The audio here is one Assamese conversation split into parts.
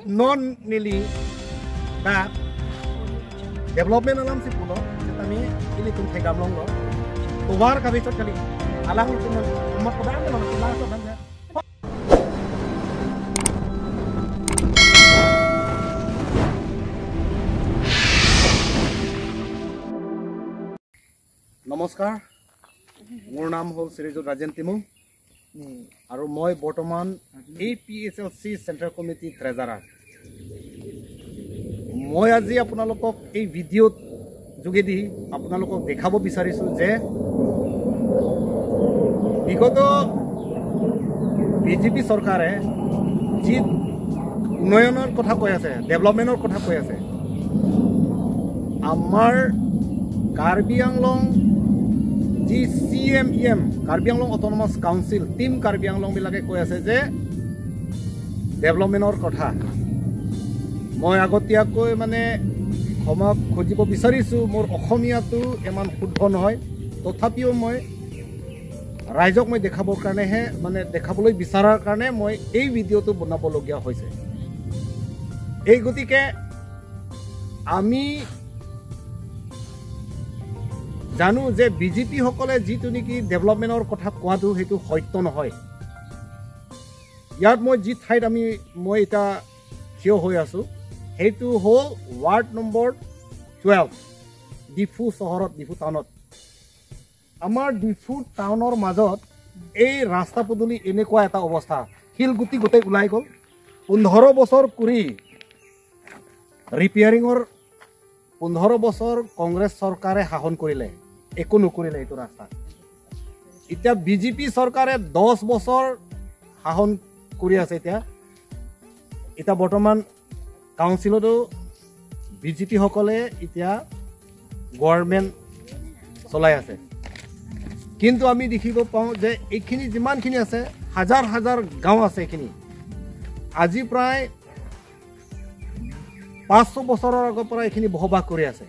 non nili ta development alam si pulo kami ini tum thegam long lo war ka bichot kali alang tum ummat ko dang lo la so dang. নমস্কাৰ, মোৰ নাম হ'ল শ্ৰীযুত ৰাজেন তিমুং আৰু মই বৰ্তমান A P S L C central committee treasurer. মই আজি আপোনালোকক এই ভিডিঅ'ত যোগেদি আপোনালোকক দেখাব বিচাৰিছোঁ যে বিগত বিজেপি চৰকাৰে যি উন্নয়নৰ কথা কৈ আছে, ডেভেলপমেণ্টৰ কথা কৈ আছে, আমাৰ কাৰ্বি আংলং যি C M E M Karbi Anglong autonomous council team Karbi আংলংবিলাকে কৈ আছে যে ডেভেলপমেণ্টৰ কথা। মই আগতীয়াকৈ মানে ক্ষমা খুজিব বিচাৰিছোঁ, মোৰ অসমীয়াটো ইমান শুদ্ধ নহয়, তথাপিও মই ৰাইজক মই দেখাবৰ কাৰণেহে মানে দেখাবলৈ বিচৰাৰ কাৰণে মই এই ভিডিঅ'টো বনাবলগীয়া হৈছে। এই গতিকে আমি জানো যে বিজেপিসকলে যিটো নেকি ডেভেলপমেণ্টৰ কথা কোৱাটো সেইটো সত্য নহয়। ইয়াত মই যি ঠাইত মই এতিয়া থিয় হৈ আছোঁ সেইটো হ'ল ৱাৰ্ড নম্বৰ 12 ডিফু চহৰত, ডিফু টাউনত। আমাৰ ডিফু টাউনৰ মাজত এই ৰাস্তা পদূলি এনেকুৱা এটা অৱস্থা, শিলগুটি গোটেই ওলাই গ'ল। 15 বছৰ কৰি ৰিপেয়াৰিঙৰ 15 বছৰ কংগ্ৰেছ চৰকাৰে শাসন কৰিলে, একো নকৰিলে এইটো ৰাস্তা। এতিয়া বিজেপি চৰকাৰে 10 বছৰ শাসন কৰি আছে। এতিয়া বৰ্তমান কাউন্সিলতো বিজেপিসকলে এতিয়া গভৰ্ণমেণ্ট চলাই আছে, কিন্তু আমি দেখিব পাওঁ যে এইখিনি যিমানখিনি আছে হাজাৰ হাজাৰ গাঁও আছে, এইখিনি আজি প্ৰায় 500 বছৰৰ আগৰ পৰা এইখিনি বসবাস কৰি আছে।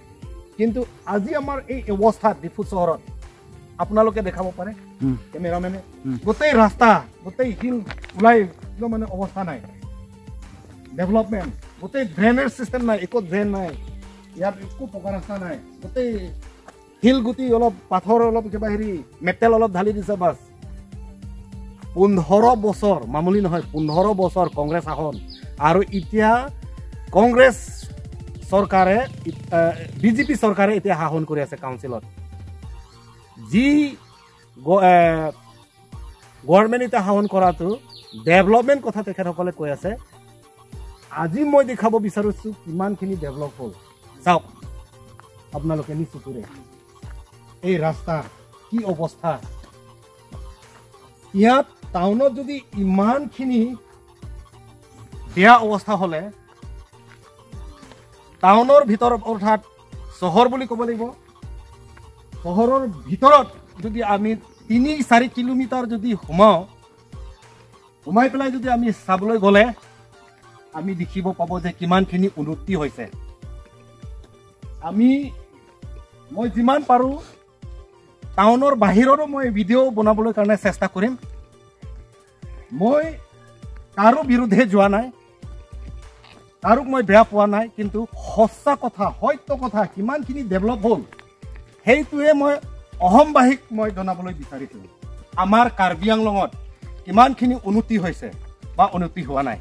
কিন্তু আজি আমাৰ এই অৱস্থাত ডিফু চহৰত আপোনালোকে দেখাব পাৰে কেমেৰামেনে, গোটেই ৰাস্তা গোটেই শিল ওলাই মানে অৱস্থা নাই, ডেভেলপমেণ্ট গোটেই ড্ৰেইনেজ চিষ্টেম নাই, একো ড্ৰেইন নাই, ইয়াত একো পকা ৰাস্তা নাই, গোটেই শিলগুটি অলপ পাথৰ অলপ কিবা হেৰি মেটেল অলপ ঢালি দিছে বাছ। 15 বছৰ মামুলি নহয়, 15 বছৰ কংগ্ৰেছ শাসন, আৰু এতিয়া কংগ্ৰেছ চৰকাৰে বিজেপি চৰকাৰে এতিয়া শাসন কৰি আছে কাউন্সিলত। যি গভৰ্ণমেণ্ট এতিয়া শাসন কৰাটো ডেভেলপমেণ্ট কথা তেখেতসকলে কৈ আছে। আজি মই দেখাব বিচাৰিছোঁ কিমানখিনি ডেভেলপ হ'ল। চাওক আপোনালোকে নিজ চকুৰে এই ৰাস্তা কি অৱস্থা। ইয়াত টাউনত যদি ইমানখিনি বেয়া অৱস্থা হ'লে টাউনৰ ভিতৰত, অৰ্থাৎ চহৰ বুলি ক'ব লাগিব, চহৰৰ ভিতৰত যদি আমি 3-4 কিলোমিটাৰ যদি সোমাওঁ, সোমাই পেলাই যদি আমি চাবলৈ গ'লে আমি দেখিব পাব যে কিমানখিনি উন্নতি হৈছে। মই যিমান পাৰোঁ টাউনৰ বাহিৰৰো মই ভিডিঅ' বনাবলৈ কাৰণে চেষ্টা কৰিম। মই কাৰো বিৰুদ্ধে যোৱা নাই, কাৰোক মই বেয়া পোৱা নাই, কিন্তু সঁচা কথা, সত্য কথা কিমানখিনি ডেভেলপ হ'ল সেইটোৱে মই অসমবাসীক মই জনাবলৈ বিচাৰিছোঁ। আমাৰ কাৰ্বি আংলঙত কিমানখিনি উন্নতি হৈছে বা উন্নতি হোৱা নাই।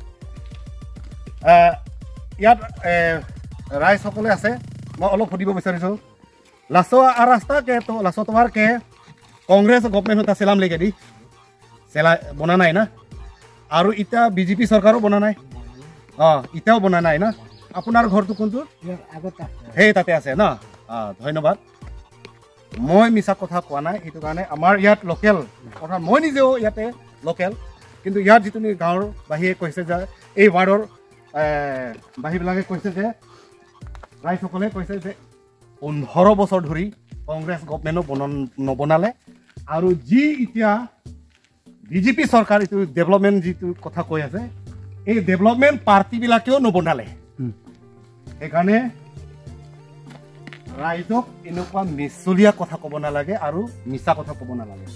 ইয়াত ৰাইজসকলে আছে, মই অলপ সুধিব বিচাৰিছোঁ। লাছ ৰাস্তা কে তো লাছ তোমাৰ কে কংগ্ৰেছ গভৰ্ণমেণ্ট হতা চেলাম লেগে দি চেলা বনা নাই না, আৰু এতিয়া বিজেপি চৰকাৰো বনা নাই, অঁ এতিয়াও বনা নাই না। আপোনাৰ ঘৰটো কোনটো? সেই তাতে আছে ন। অঁ ধন্যবাদ। মই মিছা কথা কোৱা নাই, সেইটো কাৰণে আমাৰ ইয়াত লোকেল, অৰ্থাৎ মই নিজেও ইয়াতে লোকেল, কিন্তু ইয়াত যিটো গাঁৱৰ বাহিৰে কৈছে যে এই ৱাৰ্ডৰ বাহীবিলাকে কৈছে যে ৰাইজসকলে কৈছে যে 15 বছৰ ধৰি কংগ্ৰেছ গভৰ্ণমেণ্টো নবনালে, আৰু যি এতিয়া বিজেপি চৰকাৰ এইটো ডেভেলপমেণ্ট যিটো কথা কৈ আছে এই ডেভেলপমেণ্ট পাৰ্টিবিলাকেও নবনালে। সেইকাৰণে ৰাইজক এনেকুৱা মিছলীয়া কথা ক'ব নালাগে আৰু মিছা কথা ক'ব নালাগে।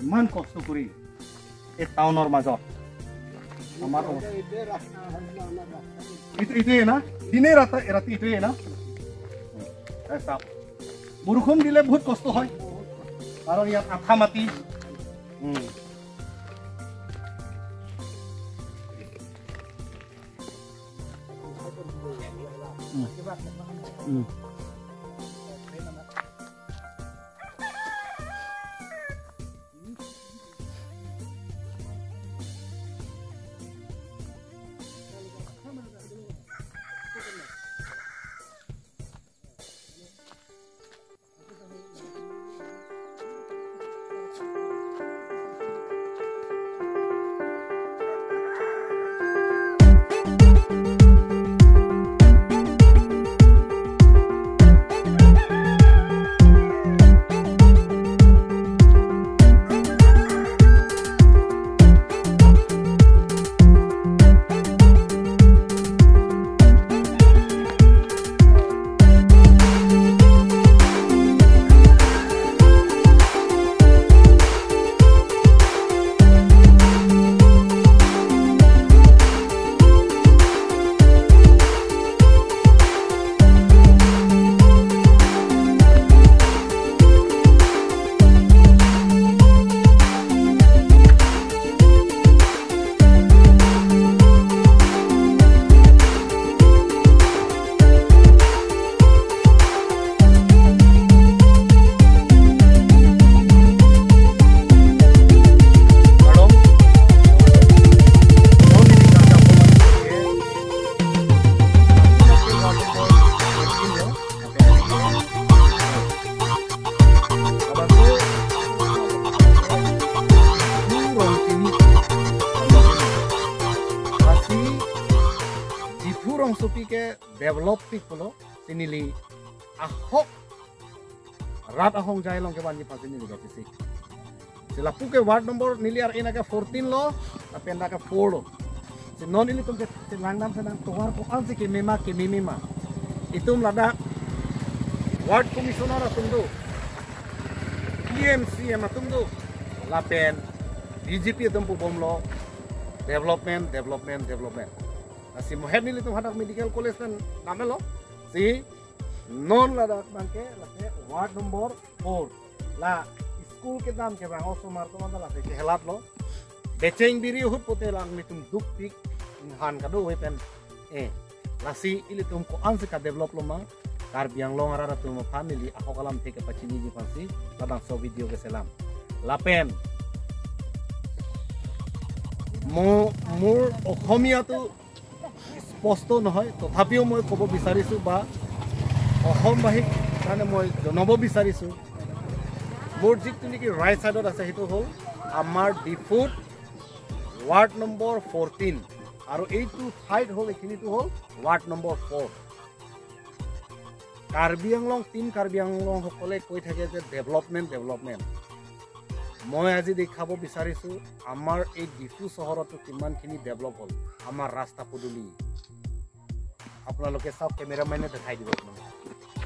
ইমান কষ্ট কৰি এই টাউনৰ মাজত আমাৰ এইটোৱে না দিনে ৰাতি এইটোৱে না। চাওক, বৰষুণ দিলে বহুত কষ্ট হয়, কাৰণ ইয়াত আঠা মাটি। Develop pik lo sinili ahok rat ahong jai long ke banji pasi nili gati si sila puke ward number nili ar ina ke 14 lo tapi anda ke 4 lo si non nili tum ke langnam senang tohar ko an si ke mema ke mimima itum lada ward commissioner atum do PMCM atum do lapen DGP atum pu bom lo development development development. Si mohed nili tum hadak medical college nan namelo si non ladak bangke lase ward number 4 la school ke নাম ke bang osomar to manda lase ke helat lo becheng biri hut pote lang mitum duk pik han kado wepen e lasi ili tum ko anse ka develop lo ma Karbi Anglong arara tum family akokalam theke pachini ji phansi ladang so video ke selam lapen মোৰ অসমীয়াটো স্পষ্ট নহয়, তথাপিও মই ক'ব বিচাৰিছোঁ বা অসমবাসীক কাৰণে মই জনাব বিচাৰিছোঁ, মোৰ যিটো নেকি ৰাইট ছাইডত আছে সেইটো হ'ল আমাৰ ডিফুত ৱাৰ্ড নম্বৰ 14 আৰু এইটো ঠাইত হ'ল এইখিনিটো হ'ল ward number 4। Karbi Anglong team Karbi আংলংসকলে কৈ থাকে যে ডেভেলপমেণ্ট ডেভেলপমেণ্ট। মই আজি দেখাব বিচাৰিছোঁ আমাৰ এই ডিফু চহৰতো কিমানখিনি ডেভেলপ হ'ল। আমাৰ ৰাস্তা পদূলি আপোনালোকে চাওক, কেমেৰামেনে দেখাই দিব আপোনালোকে।